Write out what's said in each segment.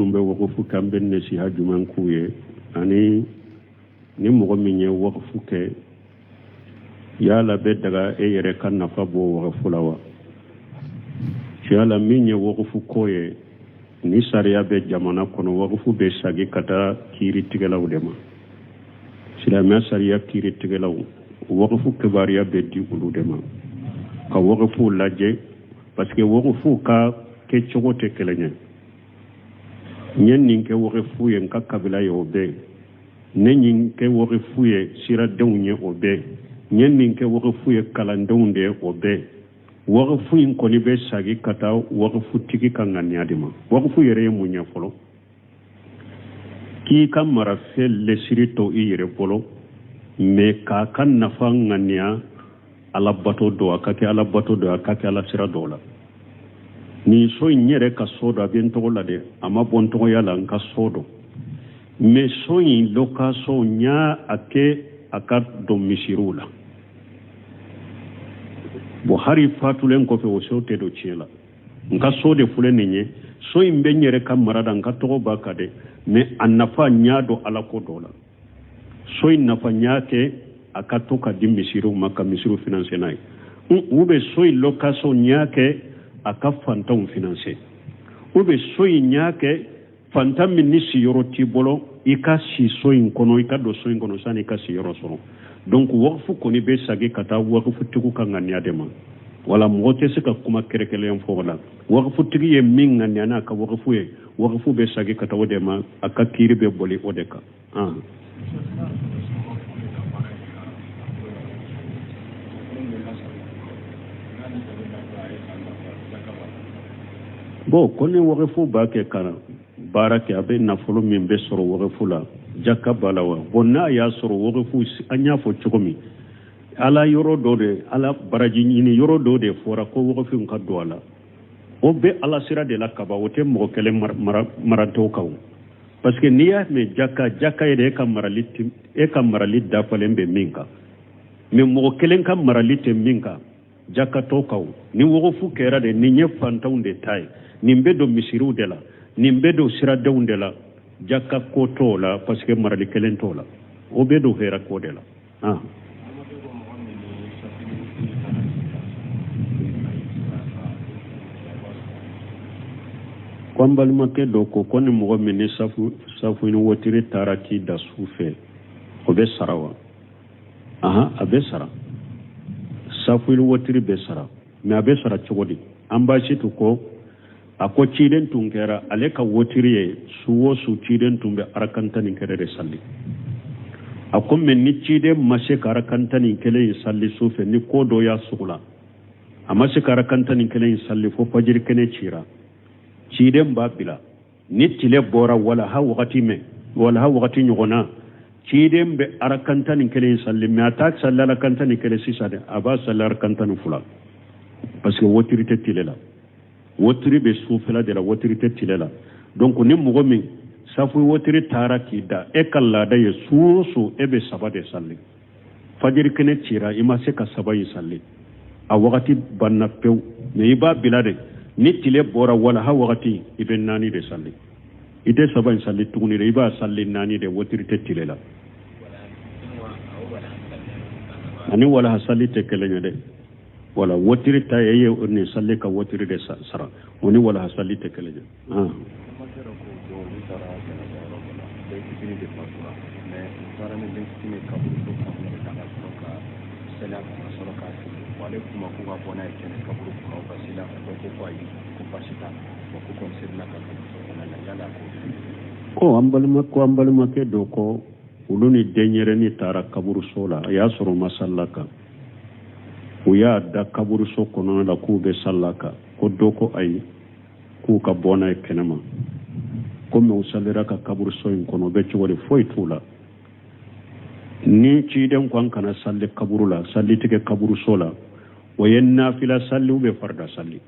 minnu bɛ wakufu kɛ, an bɛ nasiha jumɛn k'u ye? Ani ni mɔgɔ min ye wakufu kɛ, yala bɛ daga e yɛrɛ ka nafa bɔ wakufu la wa? Tiɲɛ la, min ye wakufu ko ye, ni sariya bɛ jamana kɔnɔ, wakufu bɛ sagi ka taa kiiritigɛlaw de ma. Silamɛya sariya kiiritigɛlaw, wakufu kibaruya bɛ di olu de ma ka wakufu lajɛ, parce que wakufu ka kɛcogo tɛ kelen ye. N ye nin kɛ wakufu ye n ka kabila ye, o bɛ yen. Ne nin kɛ wakufu ye siradenw ye, o bɛ yen. N ye nin kɛ wakufu ye kalandenw de ye, o bɛ yen. Wakufu in kɔni bɛ sagi ka taa wakufutigi ka ŋaniya de ma. Wakufu yɛrɛ ye mun ye fɔlɔ? K'i ka marafɛn lesiri to i yɛrɛ bolo, mais k'a ka nafa ŋaniya alabato dɔ, a ka kɛ alabato dɔ, a ka kɛ ala sira dɔ la. Nin so in, n yɛrɛ ka so dɔ, a bɛ n tɔgɔ la dɛ, a ma bɔ n tɔgɔya la, n ka so dɔ, mais so in location, n y'a a kɛ a ka don misiriw la. Bon, hali fatulen kɔfɛ, o so tɛ don tiɲɛ la. N ka so de filɛ nin ye, so in bɛ n yɛrɛ ka mara la, n ka tɔgɔ b'a kan dɛ, mais a nafa, n y'a don ala ko dɔ la. So in nafa, n y'a kɛ a ka to ka di misiriw ma, ka misiriw financer n'a ye. Ou bien so in location, n y'a kɛ a ka fantanw financer. Ou bien so in, n y'a kɛ fantan min ni siyɔrɔ t'i bolo, i ka si so in kɔnɔ, i ka don so in kɔnɔ sani i ka siyɔrɔ sɔrɔ. Donc wakufu kɔni bɛ sagi ka taa wakufutigiw ka ŋaniya de ma. Wala mɔgɔ tɛ se ka kuma kɛrɛkɛrɛnnen fɔ o la. Wakufutigi ye min ŋaniya n'a ka wakufu ye, wakufu bɛ sagi ka taa o de ma, a ka kiiri bɛ boli o de kan. Bon, ko ni wakufu b'a kɛ ka baara kɛ, a bɛ nafolo min bɛ sɔrɔ wakufu la, jaka b'a la wa? Bon, n'a y'a sɔrɔ wakufu, an y'a fɔ cogo min, ala yɔrɔ dɔ de, ala baraji ɲini yɔrɔ dɔ de fɔra ko wakufu ka don a la, o bɛ ala sira de la kaban, o tɛ mɔgɔ kelen maratɔw kan. Parce que n'i y'a mɛn jaka, jaka yɛrɛ, e ka marali dafalen bɛ min kan, mais mɔgɔ kelen ka marali tɛ min kan, jaka t'o kan. Ni wakufu kɛra de, nin ye fantanw de ta ye, nin bɛ don misiriw de la, nin bɛ don siradenw de la, jaka ko t'o la, parce que marali kelen t'o la, o bɛ don hɛrɛ ko de la. Ah. Ko an balimakɛ dɔ ko ni mɔgɔ min ni safu ni wotiri taara k'i da su fɛ, o bɛ sara wa? Ahan, a bɛ sara. Safu ni wotiri bɛ sara, mais a bɛ sara cogo di? An baasi to ko a ko ciden tun kɛra ale ka wotiri ye su o su, ciden tun bɛ arakan 11 de sali. A ko mais ni ciden ma se ka arakan 11 in sali su fɛ, ni ko dɔ y'a sugu la, a ma se ka arakan 11 in sali fo fajiri kɛnɛ cira, ciden b'a bila ni tile bɔra walaha wagati mɛn, walaha wagati ɲɔgɔnna, ciden bɛ arakan 11 in sali. Mais a t'a sali arakan 11 sisan dɛ, a b'a sali arakan 12, parce que wotiri tɛ tile la, wotiri bɛ sufɛla de la, wotiri tɛ tile la. Donc ni mɔgɔ min safu wotiri taara k'i da, e ka laada ye su o su e bɛ saba de sali, fajiri kɛnɛ cira, i ma se ka saba in sali, a wagati banna pewu, mais i b'a bila de, ni tile bɔra walaha wagati, i bɛ naani de sali. I tɛ saba in sali tuguni dɛ, i b'a sali naani de, wotiri tɛ tile la. Ani walaha sali tɛ kelen ye dɛ. Wala wotiri ta ye, e ye nin sali ka wotiri de sara, o ni walaha sali tɛ kelen ye. Olu taara janaja yɔrɔ dɔ la, den fitinin de fatura, mais u taara ni den fitinin ye kaburuso kɔnɔ de ka sɔrɔ ka seli a kan, ka sɔrɔ k'a sigi. Bon, ale k'u ma k'u ka bɔ n'a ye kɛnɛ kaburu kɔnɔ, u ka seli a kan. Dɔw ko ko ayi, ko baasi t'a la. Bon, ko kɔni selila ka kaburuso kɔnɔna na, yala ko Ko an balima, ko an balimakɛ dɔ ko olu ni denyɛrɛnin taara kaburuso la, a y'a sɔrɔ ma salila kan, u y'a da kaburuso kɔnɔna la k'u bɛ salila kan, ko dɔ ko ayi, k'u ka bɔ n'a ye kɛnɛma. Komi u salira ka kaburuso in kɔnɔ, o bɛ cogo di? Foyi t'u la. Ni ciden ko an kana sali kaburu la, sali tigɛ kaburuso la, o ye nafila sali ou bien farida sali.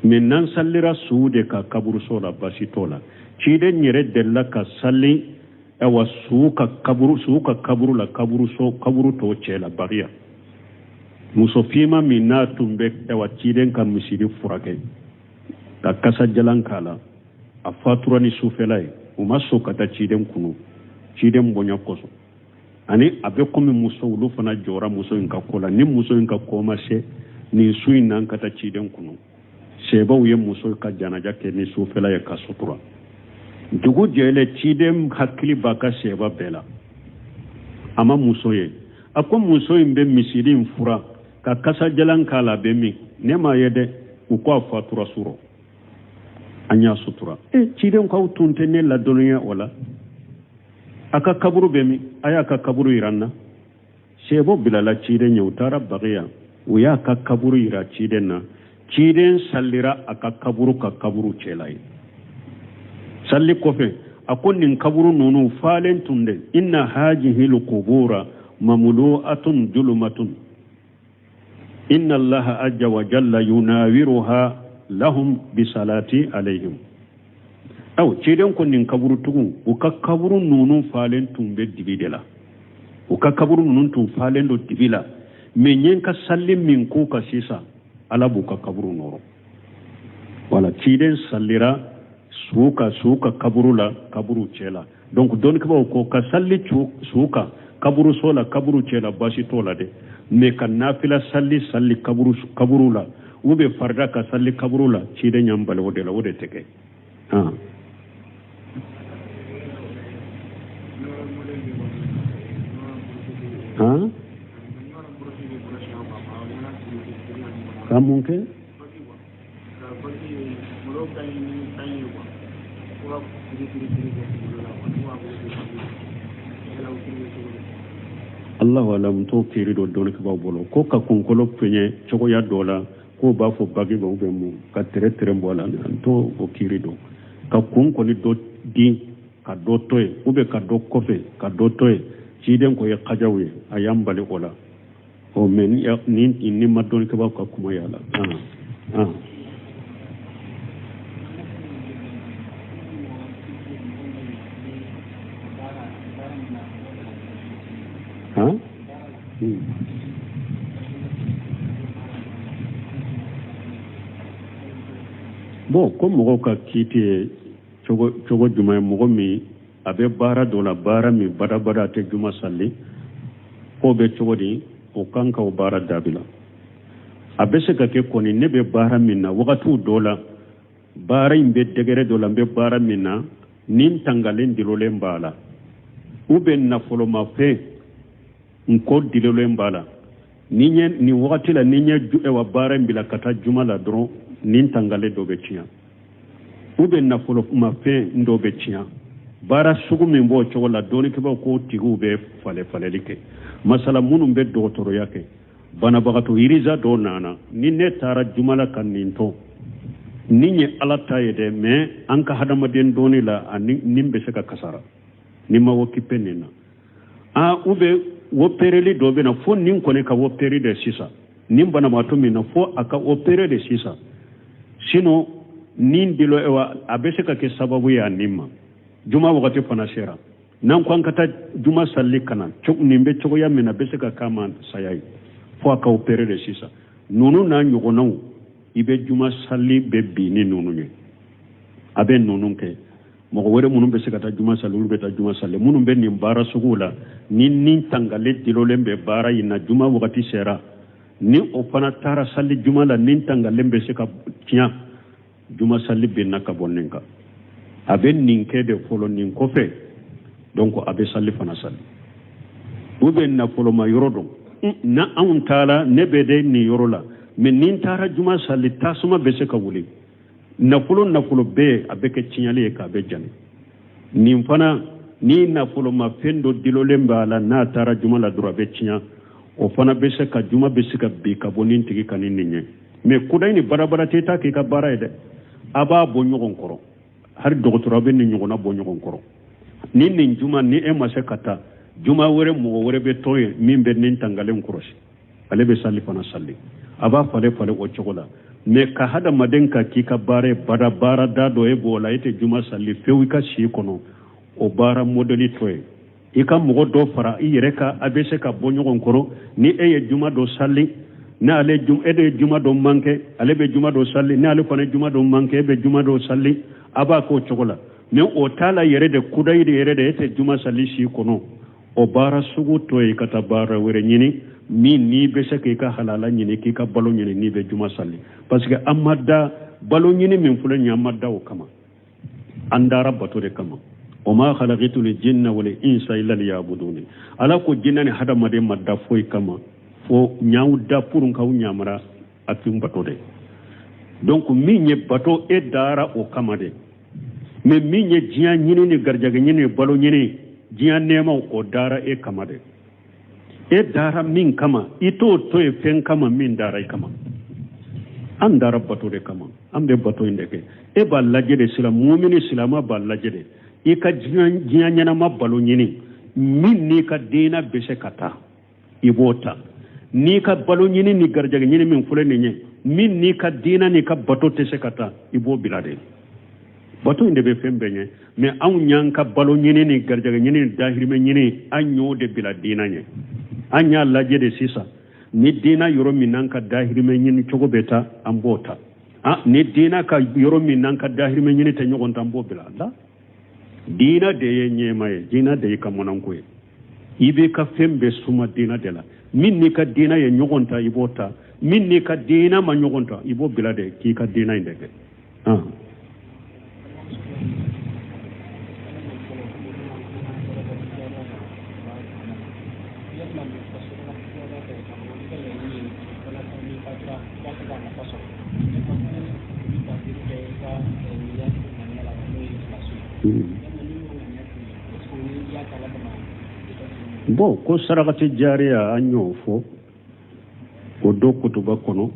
Mais n'an salira su de ka kaburuso la, basi t'o la. Ciden yɛrɛ delila ka sali, awa, su ka kaburu la, kaburuso, kaburu tɔ cɛ la, bariya muso finma min n'a tun bɛ, awa, ciden ka misiri furakɛ ka kasa jalan k'a la. A fatura ni sufɛla ye. U ma sɔn ka taa ciden kunu, ciden bonya kosɔn, ani a bɛ komi muso, olu fana jɔra muso in ka ko la. Ni muso in ka ko ma se nin su in na, an ka taa ciden kunu. Sebaw ye muso ka janaja kɛ ni sufɛla ye ka sutura. Dugu jɛlen, ciden hakili b'a ka seba bɛɛ la, a ma muso ye. A ko muso in bɛ misiri in furan ka kasajalan k'a la, a bɛ min? Ne m'a ye dɛ. U ko a fatura surɔ, an y'a sutura. E ciden k'aw tun tɛ ne ladɔnniya o la. A ka kaburu bɛ min? A y'a ka kaburu yira n na. Sebo bilala ciden ɲɛ, u taara Bakiya, u y'a ka kaburu yira ciden na. Ciden salira a ka kaburu ka kaburu cɛla ye. Salli kɔfɛ, a ko nin kaburu ninnu falen tun dɛ, inna hajihil kubura mamlu'atun julumatun, inna allaha azza wa jalla yunawiruha lahum bisalati alayhim. Aw ciden ko nin kaburutugu, u ka kaburu ninnu falen tun bɛ dibi de la, u ka kaburu ninnu tun falen don dibi la, mais n ye n ka salli min k'u kan sisan, Ala b'u ka kaburu nɔrɔ. Wala ciden sallira su kan, su ka kaburu la, kaburu cɛ la. Donc dɔnnikɛbaaw ko ka salli su kan kaburuso la, kaburu cɛ la, baasi t'o la dɛ, mais ka nafila salli salli kaburu kaburu la, ou bien farida ka salli kaburu la, ciden y'an bali o de la, o de tɛ kɛ. Han han, ka mun kɛ? Allahu alam, t'o kiiri dɔn dɔnnikɛbaaw bolo ko ka kunkolo peɲɛ cogoya dɔ la, k'o b'a fɔ bagi ma, ou bien mun ka tere tere bɔ a la, n t'o o kiiri dɔn. Ka kun kɔni dɔ di ka dɔ to yen, ou bien ka dɔ kɔfɛ ka dɔ to yen, ciden ko ye kajaw ye, a y'an bali o la. Ɔ mais ni ni ma dɔnnikɛbaaw ka kuma y'a la. Han han. Bon, ko mɔgɔw ka kiiti ye cogo cogo jumɛn ye? Mɔgɔ min a bɛ baara dɔ la, baara min badabada a tɛ juma sali, k'o bɛ cogo di? O kan ka o baara dabila. A bɛ se ka kɛ kɔni, ne bɛ baara min na, wagatiw dɔ la, baara in bɛ degré dɔ la, n bɛ baara min na, ni n tangalen dilolen b'a la, ou bien nafolomafɛn n ko dilolen b'a la, ni n ye nin wagati la, ni n ye wa baara in bila ka taa juma la dɔrɔn, ni n tangalen dɔ bɛ tiɲɛ, ou bien nafolomafɛn dɔ bɛ tiɲɛ. Baara sugu min b'o cogo la, dɔnnikɛbaaw k'o tigiw bɛ falen faleli kɛ. Masala minnu bɛ dɔgɔtɔrɔya kɛ, banabagatɔ urgent dɔ nana, ni ne taara juma la ka nin to, nin ye Ala ta ye dɛ, mais an ka hadamaden dɔɔni la, a nin bɛ se ka kasara ni ma occuper nin na. Ah, ou bien opéreli dɔ bɛ na, fo nin kɔni ka opérer de sisan, nin banabagatɔ min na, fo a ka opérer de sisan, sinon nin dilo wa a bɛ se ka kɛ sababu ye a nin ma. Juma wagati fana sera, n'an ko an ka taa juma sali ka na, nin bɛ cogoya min na, a bɛ se ka k'a ma saya ye, fo a ka opérer de sisan. Ninnu n'a ɲɔgɔnnaw, i bɛ juma sali bɛ bin ni ninnu ye, a bɛ ninnu kɛ. Mɔgɔ wɛrɛ minnu bɛ se ka taa juma sali, olu bɛ taa juma sali. Minnu bɛ nin baara suguw la, ni ni tangalen dilolen bɛ baara in na, juma wagati sera, ni o fana taara sali juma la, ni tangalen bɛ se ka tiɲɛ, juma sali bɛ na ka bɔ nin kan. A bɛ nin kɛ de fɔlɔ, nin kɔfɛ donc a bɛ sali fana sali. U bɛ nafoloma yɔrɔ dɔn na, anw taara, ne bɛ de nin yɔrɔ la, mais ni n taara juma sali, tasuma bɛ se ka wuli, nafolo nafolo bɛɛ a bɛ kɛ tiɲɛli ye, k'a bɛ jani. Nin fana ni nafolomafɛn dɔ dilolen b'a la, n'a taara juma la dɔrɔn a bɛ tiɲɛ, o fana bɛ se ka juma bɛ se ka bin ka bɔ nin tigi kan ni nin ye. Mais kudayi ni badabada tɛ taa k'i ka baara ye dɛ, a b'a bɔ ɲɔgɔn kɔrɔ. Hali dɔgɔtɔrɔ bɛ nin ɲɔgɔnna bɔ ɲɔgɔn kɔrɔ. Ni nin juma ni e ma se ka taa, juma wɛrɛ mɔgɔ wɛrɛ bɛ to yen min bɛ nin tangalen kɔrɔsi, ale bɛ sali fana sali, a b'a falen falen o cogo la. Mais ka hadamaden ka k'i ka baara ye bada baarada dɔ e b'o la, e tɛ juma sali fewu i ka si kɔnɔ, o baara modèle to ye. I ka mɔgɔ dɔ fara i yɛrɛ kan, a bɛ se ka bɔ ɲɔgɔn kɔrɔ. Ni e ye juma dɔ sali, N'ale e de ye juma dɔ mankɛ, ale bɛ juma dɔ sali. N'ale fana ye juma dɔ mankɛ, e bɛ juma dɔ sali. A b'a k'o cogo la. Mais o t'a la yɛrɛ de, kudayi de yɛrɛ de, e tɛ juma sali si kɔnɔ. O baara sugu to yen ka taa baara wɛrɛ ɲini min n'i bɛ se k'i ka halala ɲini, k'i ka balo ɲini n'i bɛ juma sali. Parce que an ma da balo ɲini min filɛ nin ye, an ma da o kama, an dara bato de kama. Wa ma khalaqtul jinna wal insa illa liya'buduni. Ala ko jinɛ ni hadamaden ma da foyi kama fo n y'aw da pour n k'aw ɲamara a tun bato de. Donc min ye bato, e dara o kama de. Mais min ye diɲɛ ɲini ni garijɛgɛ ɲini ni balo ɲini, diɲɛ nɛɛmaw, o dara e kama de. E dara min kama, i t'o to yen fɛn kama min dara i kama. An dara bato de kama, an bɛ bato in de kɛ. E b'a lajɛ de, sila mumini silama b'a lajɛ de, i ka diɲɛ ɲɛnama balo ɲini min n'i ka diina bɛ se ka taa, i b'o ta. N'i ka balo ɲini ni garijɛgɛ ɲini min filɛ nin ye, min n'i ka diina n'i ka bato tɛ se ka taa, i b'o bila de. Bato in de bɛ fɛn bɛɛ ɲɛ. Mais anw y'an ka balo ɲini ni garijɛgɛ ɲini ni dahirimɛ ɲini, an y'o de bila diina ɲɛ. An y'a lajɛ de sisan, ni diina yɔrɔ min n'an ka dahirimɛ ɲini cogo bɛ taa, an b'o ta. Ni diina ka yɔrɔ min n'an ka dahirimɛ ɲini tɛ ɲɔgɔn ta, an b'o bila. La diina de ye ɲɛma ye, diina de ye ka mɔnanko ye. I b'i ka fɛn bɛɛ suma diina de la. Min n'i ka diina ye ɲɔgɔn ta, i b'o ta. Min n'i ka diina ma ɲɔgɔn ta, i b'o bila de k'i ka diina in de kɛ. Bon, ko sarakati jariya, an y'o fɔ o do kutuba kɔnɔ.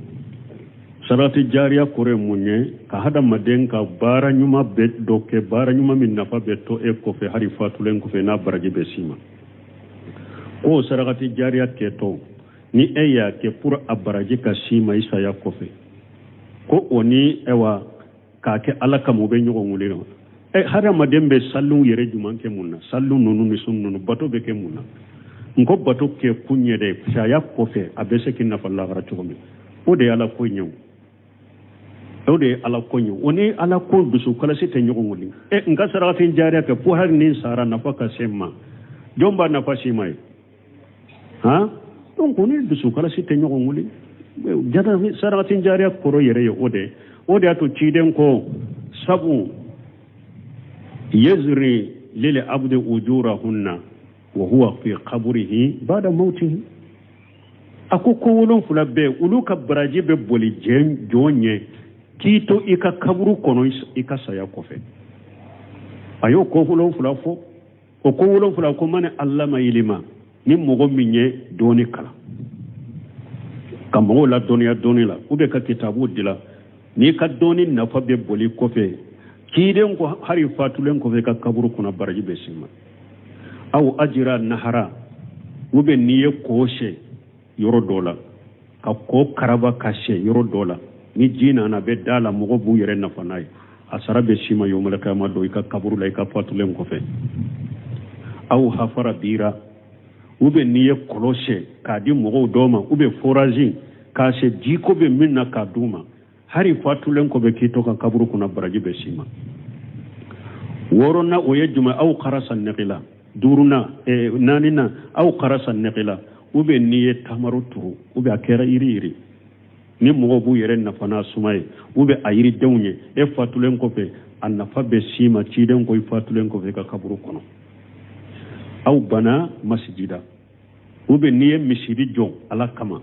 Sarakati jariya kɔrɔ ye mun ye? Ka hadamaden ka baara ɲuman bɛ dɔ kɛ, baara ɲuman min nafa bɛ to e kɔfɛ hali fatulen kɔfɛ, n'a baraji bɛ s'i ma. Ko sarakati jariya kɛtɔ, ni e y'a kɛ pour a baraji ka s'i ma i saya kɔfɛ, ko o ni ɛwa k'a kɛ Ala kama, o bɛ ɲɔgɔn wele wa? Hadamaden bɛ saliw yɛrɛ juman kɛ mun na? Saliw ninnu ni sun ninnu, bato bɛ kɛ mun na? N ko bato kɛ kun ye dɛ, saya kɔfɛ a bɛ se k'i nafa lahara cogo min. O de ye Ala ko ɲɛ, o de ye Ala ko ɲɛ. O ni Ala ko dusu kalasi tɛ ɲɔgɔn wuli. N ka sarakatin jariya kɛ pour hali ni n sara nafa ka se n ma, jɔn b'a nafa s'i ma ye? Han, donc o ni dusu kalasi tɛ ɲɔgɔn wuli. Sarakatin jariya kɔrɔ yɛrɛ ye o de ye. O de y'a to ciden ko sabu yazri lil abdi ujurahunna wa huwa fi qabrihi ba'da mawtihi. A ko ko 7 bɛ olu ka baraji bɛ boli jɔn ɲɛ k'i to i ka kaburu kɔnɔ i ka saya kɔfɛ. A y'o ko 7 fɔ. O ko 7 ko mani allama ilima, ni mɔgɔ min ye dɔɔni kalan ka mɔgɔw la dɔnniya dɔɔni la, ou bien ka kitabu dila, n'i ka dɔɔni nafa bɛ boli kɔfɛ, ciden ko hali fatulen kɔfɛ ka kaburu kɔnɔ baraji bɛ s'i ma. Aw ajira nahara, ou bien n'i ye kɔ sɛ yɔrɔ dɔ la, ka kɔ karaba ka sɛ yɔrɔ dɔ la, ni ji nana a bɛ da la, mɔgɔ b'u yɛrɛ nafa n'a ye, a sara bɛ s'i ma yawmal qiyama don i ka kaburu la i ka fatulen kɔfɛ. Aw hafara bira, ou bien n'i ye kɔlɔn sɛ k'a di mɔgɔw dɔw ma, ou bien forage k'a sɛ jiko bɛ min na k'a d'u ma, hali fatulen kɔfɛ k'i to ka kaburu kɔnɔ baraji bɛ s'i ma. 6nan o ye jumɛn? Aw karasa nɛgɛla. 5nan, 4nan, aw karasa nɛgɛla, ou bien n'i ye tamaro turu, ou bien a kɛra yiri ni mɔgɔw b'u yɛrɛ nafa n'a suma ye, ou bien a yiridenw ye, e fatulen kɔfɛ a nafa bɛ s'i ma. Ciden ko i fatulen kɔfɛ i ka kaburu kɔnɔ. Aw bana masijida, ou bien n'i ye misiri jɔ Ala kama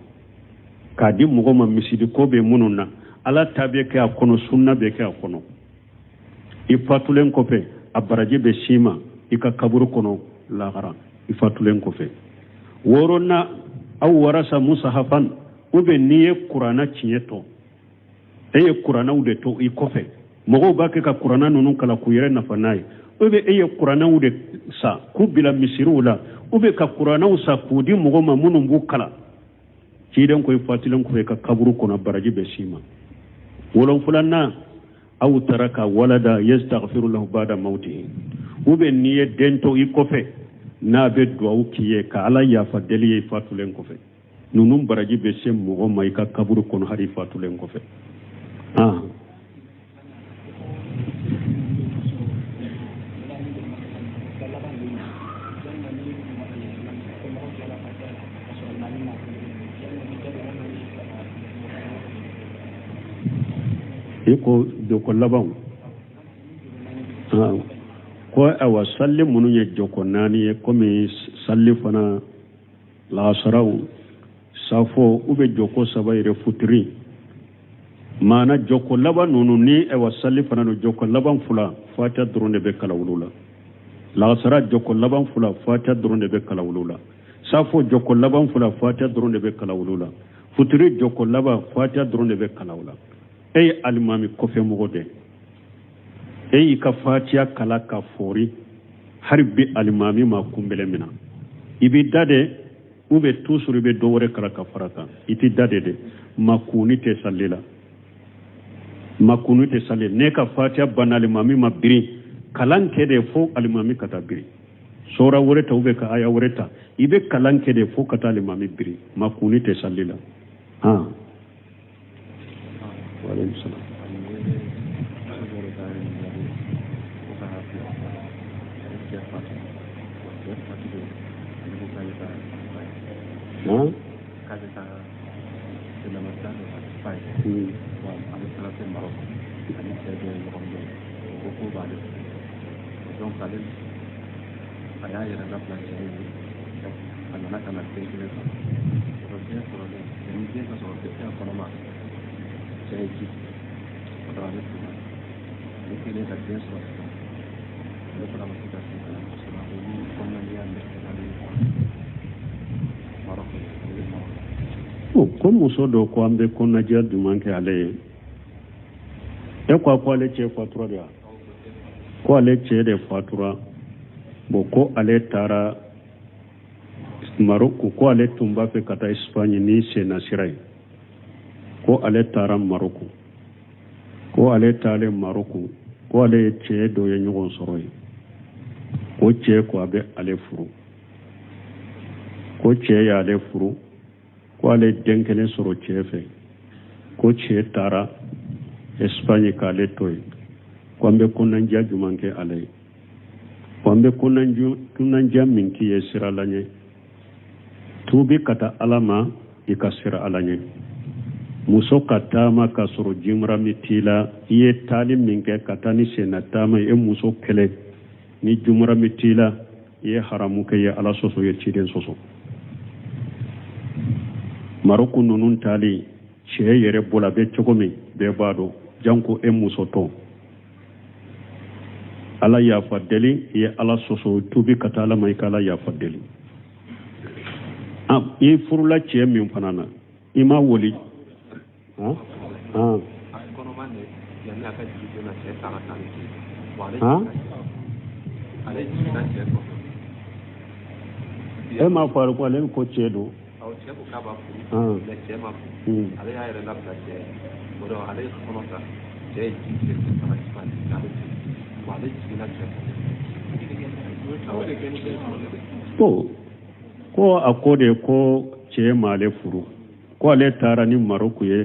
k'a di mɔgɔ ma, misiri ko bɛ minnu na, Ala ta bɛ kɛ a kɔnɔ, sunna bɛ kɛ a kɔnɔ, i fatulen kɔfɛ a baraji bɛ s'i ma i ka kaburu kɔnɔ lahara i fatulen kɔfɛ. 6nan, aw warasa musahafan, ou bien n'i ye kuranna tiɲɛ tɔ, e ye kurannaw de to i kɔfɛ, mɔgɔw b'a kɛ ka kuranna ninnu kalan k'u yɛrɛ nafa n'a ye, ou bien e ye kurannaw de sa k'u bila misiriw la, ou bien ka kurannaw sa k'u di mɔgɔw ma minnu b'u kalan, ciden ko i fatulen kɔfɛ i ka kaburu kɔnɔ baraji bɛ s'i ma. 7nan, aw taraka walada yastaghfiru lahu ba'da mawtihi, ou bien n'i ye den to i kɔfɛ n'a bɛ duwawu k'i ye ka Ala yafa deli ye i fatulen kɔfɛ. Ninnu baraji bɛ se mɔgɔ ma i ka kaburu kɔnɔ hali i fatulen kɔfɛ. I ko jɔko labanw ko ayiwa sali minnu ye jɔko naani ye komi salifana laasaraw safo u bɛ jɔko saba yɛrɛ futiri maana jɔko laban ninnu ni ayiwa salifana don jɔko laban fila fatiya dɔrɔn de bɛ kalan olu la laasara jɔko laban fila fatiya dɔrɔn de bɛ kalan olu la safo jɔko laban fila fatiya dɔrɔn de bɛ kalan olu la futiri jɔko laban fatiya dɔrɔn de bɛ kalan o la e ye alimami kɔfɛ mɔgɔ de e y'i ka fatiya kalan ka fori hali bi alimami ma kunbɛlɛ minɛ i b'i da de u bɛ toujours i bɛ dɔ wɛrɛ kalan ka fara kan i t'i da de dɛ makuni tɛ sali la makuni tɛ sali n'e ka fatiya banna alimami ma biri kalan kɛ de fo alimami ka taa biri sura wɛrɛ ta u bɛ ka aya wɛrɛ ta i bɛ kalan kɛ de fo ka taa alimami biri makuni tɛ sali la han waaleykum salaam. Han? A y'a yɛrɛ labila cɛ ye a nana ka na den kelen sɔrɔ den sɔrɔlen ni den ka sɔrɔ den kɔnɔma cɛ ye ji o taara ale furu ale kɛlen ka den sɔrɔ sisan ale fana ma se ka segin ka na muso la o ni kɔnɔnajɛya bɛ kɛ ale ye Marɔku ale bɛ Marɔku. Ko muso dɔ ko an bɛ kɔnɔnajɛya jumɛn kɛ ale ye e ko a ko ale cɛ fatura de wa ko ale cɛ de fatura bon ko ale taara Marɔku ko ale tun b'a fɛ ka taa Espagne ni senna sira ye ko ale taara Marɔku ko ale taalen Marɔku ko ale ye cɛ dɔ ye ɲɔgɔn sɔrɔ yen ko cɛ ko a bɛ ale furu ko cɛ y'ale furu ko ale den kelen sɔrɔ cɛ fɛ ko cɛ taara Espagne k'ale to yen ko an bɛ kɔnɔnajɛya jumɛn kɛ ale ye ko an bɛ kɔnɔnajɛya min k'i ye sira ala ɲɛ tuubi ka taa ala ma i ka sira ala ɲɛ muso ka taama ka sɔrɔ jimurami t'i la i ye taali min kɛ ka taa ni senna taama ye e muso kelen ni jimurami t'i la i ye haramu kɛ i ye ala sɔsɔ i ye ciden sɔsɔ Marɔku ninnu taali cɛ yɛrɛ bolo a bɛ cogo min bɛɛ b'a dɔn janko e muso tɔ ala yafa deli i ye ala sɔsɔ tuubi ka taa ala ma i ka ala yafa deli i furula cɛ min fana na i ma wali e m'a fɔ ko ale ko cɛ don cɛ ko k'a b'a furu mais cɛ ma furu ale y'a yɛrɛ labila cɛ ye o dɔn ale ye kɔnɔ ta cɛ ye ji tigɛ cɛ fana ale bon ale jiginna cɛ ko ko a ko de ko cɛ m'ale furu ko ale taara ni Marɔku ye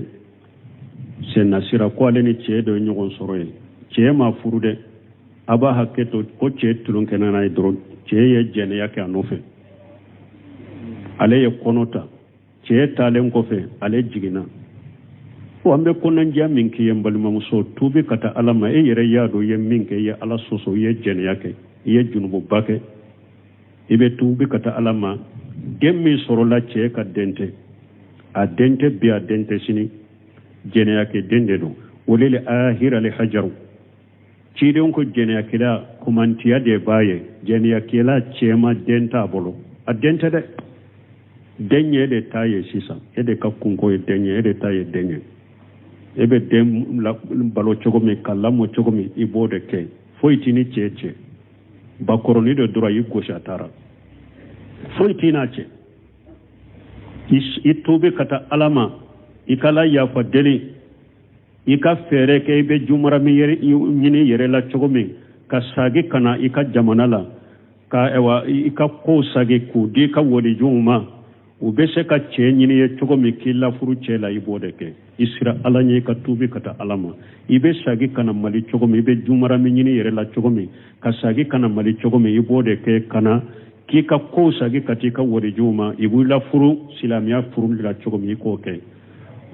sennasira ko ale ni cɛ dɔ ye ɲɔgɔn sɔrɔ yen cɛ ma furu dɛ a b'a hakɛ to ko cɛ tulonkɛnɛ n'a ye dɔrɔn cɛ ye jɛnɛya kɛ a nɔfɛ ale ye kɔnɔ ta cɛ taalen kɔfɛ ale jiginna ko an bɛ kɔnɔnajɛya min k'i ye n balimamuso tuubi ka taa ala ma e yɛrɛ y'a dɔn i ye min kɛ i ye ala sɔsɔ i ye jɛnɛya kɛ i ye junububa kɛ i bɛ tuubi ka taa ala ma den min sɔrɔla cɛ ka den tɛ a den tɛ bi a den tɛ sini jɛnɛya kɛ den de don o le ahira le hajaru ciden ko jɛnɛyakɛla kumantiya de b'a ye jɛnɛyakɛla cɛma den t'a bolo a den tɛ dɛ den ye de ta ye sisan e de ka kunko ye den ye e de ta ye den ye e bɛ den balo cogo min ka lamɔ cogo min i b'o de kɛ foyi t'i ni cɛ cɛ bakɔrɔnin de dɔrɔn a y'i gosi a taara foyi t'i n'a cɛ i tuubi ka taa ala ma i ka ala yafa deli i ka fɛɛrɛ kɛ i bɛ jumarami ɲini yɛrɛ la cogo min ka sagi ka na i ka jamana la ka ayiwa i ka kow sagi k'u di i ka walijuw ma. U bɛ se ka cɛ ɲini ye cogo min k'i lafuru cɛ la, i b'o de kɛ. I sira Ala ɲɛ, i ka tuubi ka taa Ala ma. I bɛ sagi ka na Mali cogo min, i bɛ jumara min ɲini yɛrɛ la cogo min ka sagi ka na Mali cogo min, i b'o de kɛ ka na k'i ka kow sagi ka t'i ka warijiw ma. I b'i lafuru silamɛya furu la cogo min, i k'o kɛ.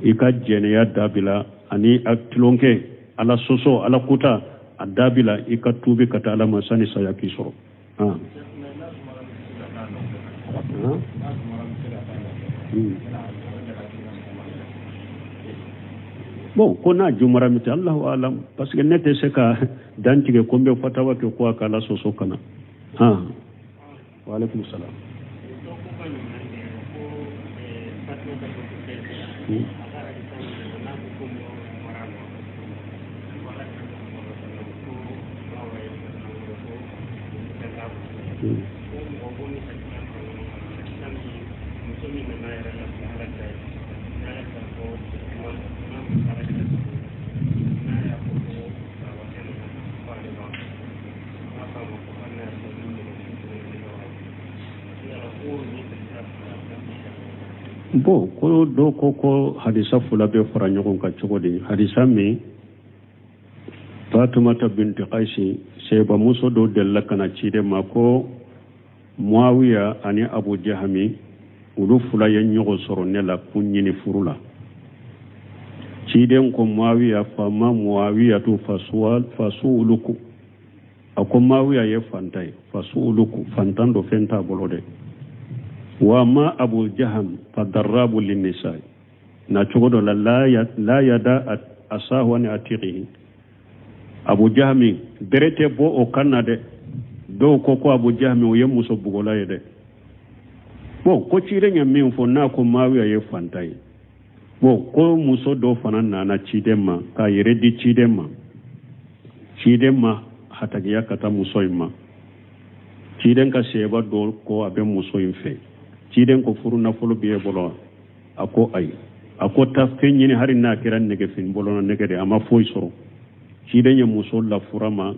I ka jɛnɛya dabila ani a tulonkɛ, Ala sɔsɔ, Ala kuta, a dabila. I ka tuubi ka taa Ala ma sani saya k'i sɔrɔ. Ah. Bon, ko n'a jumara mi tɛ, Allahu alam, parce que ne tɛ se ka dantigɛ ko n bɛ fatawa kɛ ko a ka Ala sɔsɔ ka na. Ah. Wa alaikum salam. Bon, ko dɔ ko ko hadisa fila bɛ fara ɲɔgɔn kan cogo di? Hadisa min Fatumata binti Kaisi, sɛbamuso dɔ delila ka na ciden ma ko Muawiya ani Abu Jahami, olu fila ye ɲɔgɔn sɔrɔ ne la kun ɲini furu la. Ciden ko Muawiya, fama Muawiyatu fasuuluku, a ko Muawiya ye fantan ye, fasuuluku, fantan do, fɛn t'a bolo dɛ. Wa ma Abu Jaham fa darrabu linnisa, na cogo dɔ la, la yada asahu ani atiqihi. Abu Jahami bere tɛ bɔ o kan na dɛ. Dɔw ko ko Abu Jahami o ye muso bugola ye dɛ. Bon, ko ciden ye min fɔ n'a ko Muawiya ye fantan ye. Bon, ko muso dɔ fana nana ciden ma k'a yɛrɛ di ciden ma. Ciden ma hatagiya ka taa muso in ma. Ciden ka sɛba dɔ ko a bɛ muso in fɛ. Ciden ko furu nafolo b'e bolo? A ko ayi. A ko taa fɛn ɲini, hali n'a kɛra nɛgɛfin bolo nɛgɛ de. A ma foyi sɔrɔ. Ciden ye muso lafura ma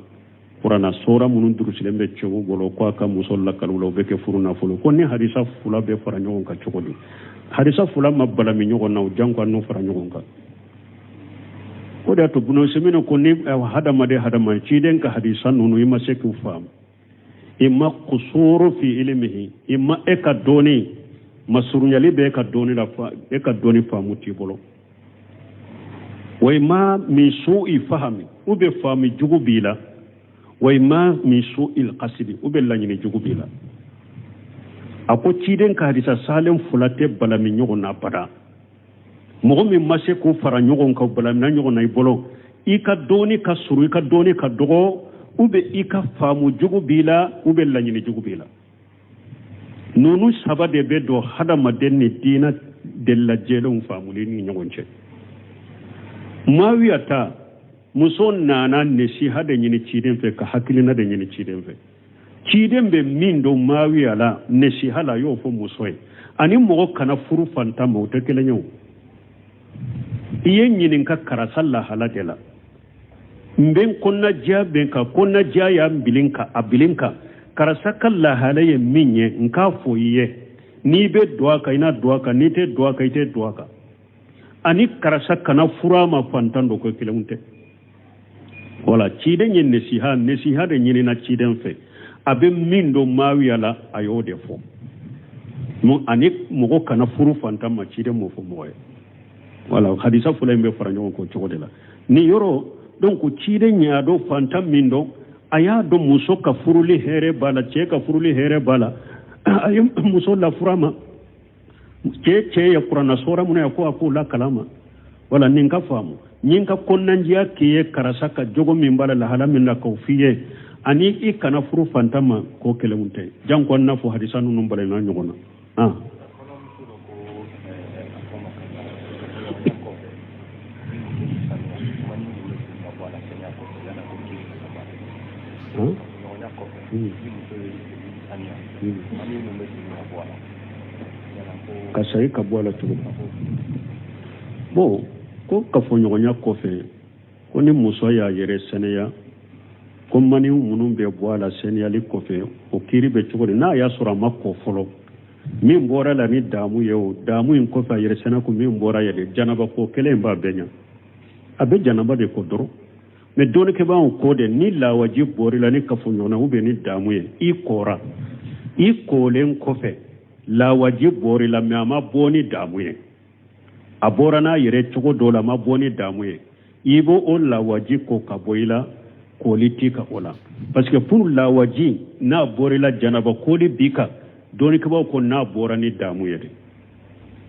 kuranna sora minnu durusilen bɛ cɛw bolo, ko a ka muso lakali la, o bɛ kɛ furu nafolo. Ko ni hadisa fila bɛ fara ɲɔgɔn kan cogo di? Hadisa fila ma balami ɲɔgɔn na, o janko n'o fara ɲɔgɔn kan. O de y'a to Bunu Semine ko ni hadamaden hadama ciden ka hadisa ninnu, i ma se k'u faamu, i ma kusuru fi ilmihi, i ma e ka dɔnni masurunyali bɛ e ka dɔnni la, e ka dɔnni faamu t'i bolo. Wa ma min su'i fahami, u bɛ faamu jugu b'i la. Wa ma min su'il qasidi, u bɛ laɲini jugu b'i la. A ko ciden ka hadisa salen fila tɛ balami ɲɔgɔn na abada. Mɔgɔ min ma se k'o fara ɲɔgɔn kan, balamina ɲɔgɔn na i bolo, i ka dɔnni ka surun, i ka dɔnni ka dɔgɔ, u bɛ i ka faamu jugu b'i la, u bɛ laɲini jugu b'i la. Ninnu saba de bɛ don hadamaden ni diinɛ delilajɛlenw faamuli ni ɲɔgɔn cɛ. Muawiya ta, muso nana nasiha de ɲini ciden fɛ, ka hakilina de ɲini ciden fɛ. Ciden bɛ min don Muawiya la nasiha la, a y'o fɔ muso ye. Ani mɔgɔ kana furu fantan ma, o tɛ kelen ye o. I ye ɲininka karisa lahala de la, n bɛ n kɔnɔnadiya bɛn kan, kɔnɔnadiya y'a bilen kan, a bilen kan, karisa ka lahala ye min ye, n k'a fɔ i ye. N'i bɛ don a kan, i na don a kan, n'i tɛ don a kan, i tɛ don a kan. Ani karisa kana furu a ma, fantan don, ko kelenw tɛ. Wala ciden ye nasiha de ɲinina ciden fɛ. A bɛ min don Muawiya la, a y'o de fɔ. Ani mɔgɔ kana furu fantan ma, ciden m'o fɔ mɔgɔ ye. Wala hadisa fila in bɛ fara ɲɔgɔn kan cogo de la nin yɔrɔ. Donc ciden y'a dɔn fantan min don, a y'a dɔn muso ka furuli hɛrɛ b'a la, cɛ ka furuli hɛrɛ b'a la. A ye muso lafura ma. Cɛ ye kuranna sɔra minnu ye, ko a k'o lakala ma. Wala nin ka faamu, nin ka kɔnɔnandiya k'i ye karisa ka jogo min b'a la, lahala min na, k'o f'i ye. Ani i kana furu fantan ma, k'o kelenw tɛ. Janko an n'a fɔ hadisa ninnu balimaya ɲɔgɔn na. Ah. Ka sayi ka bɔ a la cogo di? Bon, ko kafoɲɔgɔnya kɔfɛ, ko ni muso y'a yɛrɛ sɛnɛya, ko mani minnu bɛ bɔ a la sɛnɛyali kɔfɛ, o kiiri bɛ cogo di? N'a y'a sɔrɔ a ma ko fɔlɔ, Min bɔra la ni damu ye, o damu in kɔfɛ a yɛrɛ sɛnɛ ko min bɔra yɛrɛ, janaba ko kelen in b'a bɛɛ ɲa. A bɛ janaba de ko dɔrɔn. Mais dɔnnikɛbaaw ko de, ni lawaji bɔr'i la ni kafoɲɔgɔnna ou bien ni damu ye, i kora, i kolen kɔfɛ lawaji bɔr'i la, mais a ma bɔ ni damu ye, a bɔra n'a yɛrɛ cogo dɔ la, a ma bɔ ni damu ye, i b'o o lawaji ko ka bɔ i la, koli t'i kan o la. Parce que pour lawaji n'a bɔra i la, janaba koli b'i kan. Dɔnnikɛbaaw ko n'a bɔra ni damu ye de,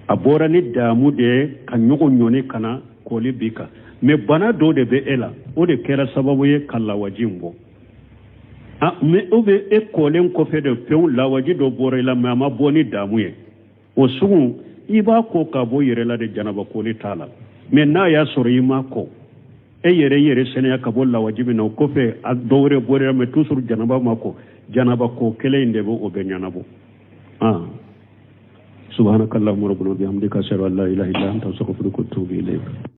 a bɔra ni damu de ye ka ɲɔgɔn ɲɔni ka na, koli b'i kan. Mais bana dɔ de bɛ e la, o de kɛra sababu ye ka lawaji in bɔ. Ah, mais o bɛ e kolen kɔfɛ de pewu, lawaji dɔ bɔra i la, mais a ma bɔ ni damu ye, o sugu i b'a ko ka bɔ yɛrɛ la de, janaba koli t'a la. Mais n'a y'a sɔrɔ i ma ko, e yɛrɛ i yɛrɛ sɛnɛya ka bɔ lawaji min na, o kɔfɛ a dɔ wɛrɛ bɔra, mais toujours janaba ma ko, janaba ko kelen in de bɛ o bɛ ɲɛnabɔ. Ah, subhanakallahumma rabbana bihamdika, ashhadu an la ilaha illa anta, astaghfiruka wa atubu ilayk.